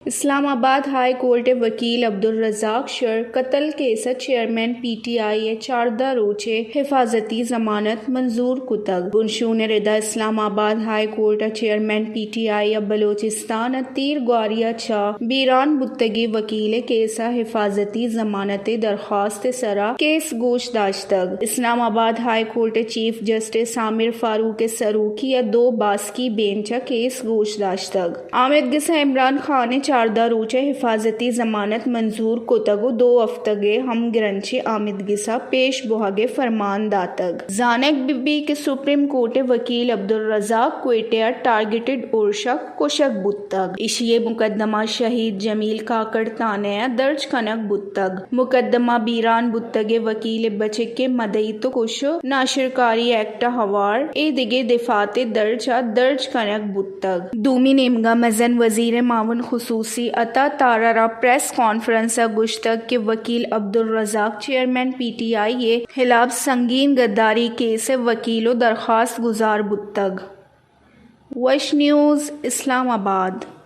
اسلام آباد high court ءِ وکیل عبدالرزاق شر قتل کیس ءِ چیئرمین پی ٹی آئی ءَ چاردہ روچ ءِ حفاظتی ضمانت منظور کتگ۔ بنشون ءِ ردا اسلام آباد ہائی کورٹ ءِ چیئرمین پی ٹی آئی ءَ بلوچستان ءِ تیر گواری ءَ چہ بیران بوتگیں وکیل ءِ کیس ءِ حفاظتی ضمانت ءِ درخواست ءِ سرا کیس گوش داشتگ۔ اسلام آباد ہائی کورٹ ءِ چیف جسٹس عامر فاروق ءِ سروکی ءَ دو باسکی بینچ ءَ کیس گوش داشتگ۔ آمیدگس ءَ عمران خان ءَ چاردہ روچ ءِ حفاظتی ضمانت منظور کتگ ءُ دو ہفتگ ءِ ہمگرنچیں آمیدگس ءَ پیش بوھگ ءِ فرمان داتگ۔ زانگ بہ بیت کہ سپریم کورٹ ءِ وکیل عبدالرزاق کوئٹہ ءَ ٹارگٹڈ ارشک کشگ بوتگ۔ ایشی ءِ مقدمہ شہید جمیل کاکڑ تھانہ ءَ درج کنگ بوتگ۔ مقدمہ بیران بوتگ ءِ وکیل ءِ بچک ءِ مدعی تو کش ءُ ناشرکاری ایکٹ ءِ ہوار ءُ دگہ دفعات ءِ درچ ءَ درج کنگ بوتگ۔ دومی نیمگ ءَ مزن وزیر ءِ معاون خصوصی عطا تارڑ ءَ پریس کانفرنس ءَ گوشتگ کہ وکیل Abdul Razzaq chairman P T I ءِ ہلاپ سنگین گداری کیس ءِ وکیل ءُ درخواست گزار بوتگ۔ وش نیوز، اسلام آباد۔